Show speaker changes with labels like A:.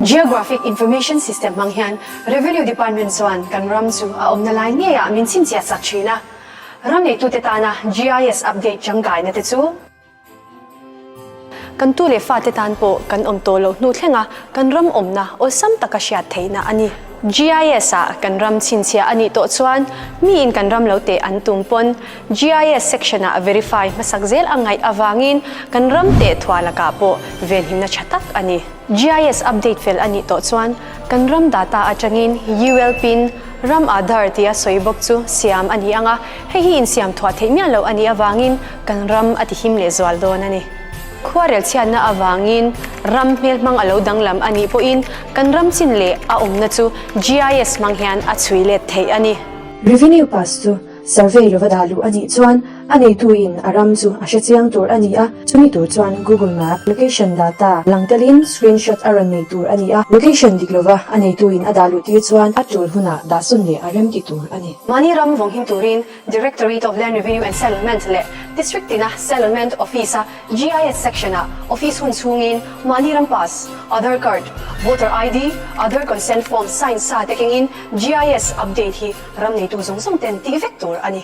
A: Geographic Information System hmang hian Revenue Department chuan kan ram chu a awmna lai ngeiah min chhinchhiah sak thin a. Ram neitute tana GIS update tangkaina te chu. Kan tu leh fate tan pawh kan awm tawh loh hnu thlenga kan ram awmna awlsam taka hriat theihna a ni. GIS ah kan ram chhinchhiah a nih tawh chuan miin kan ram lo teh an tum pawn GIS section ah verify hmasak zel a ngaih avangin kan ram teh thuah lakah pawh venhimna tha tak a ni. GIS update fel a nih tawh chuan kan ram data atangin UL pin, ram Aadhaar tia sawi bawk chu siam a ni ang a, hei hi insiam thuah theih miah loh a nih avangin kan ram a tihim leh zual dawn a ni. Khuarel chhiatna avangin ram hmelhmang a lo danglam a nih pawhin kan ram chin leh a awmna chu GIS hmang hian a chhui let theih a ni.
B: Revenue pass chu Survey lova dah luh a nih chuan a neituin a ram chu a hre chiang tur a ni a, chumi tur chuan Google Map location data lang telin screenshot a rawn nei tur a ni a, location dik lova a neituin a dah luh tir chuan a tul hunah dah sawn leh a rem ti tur a ni.
A: Mahni ram vawng him turin Directorate of Land Revenue and Settlement leh District tina Settlement Office-a GIS section-ah office hun chhungin mahni ram pass, Aadhaar card, Voter ID, Aadhaar consent form sign sa te kengin GIS update hi Ram neitu zawng zawng ten tih vek tur a ni.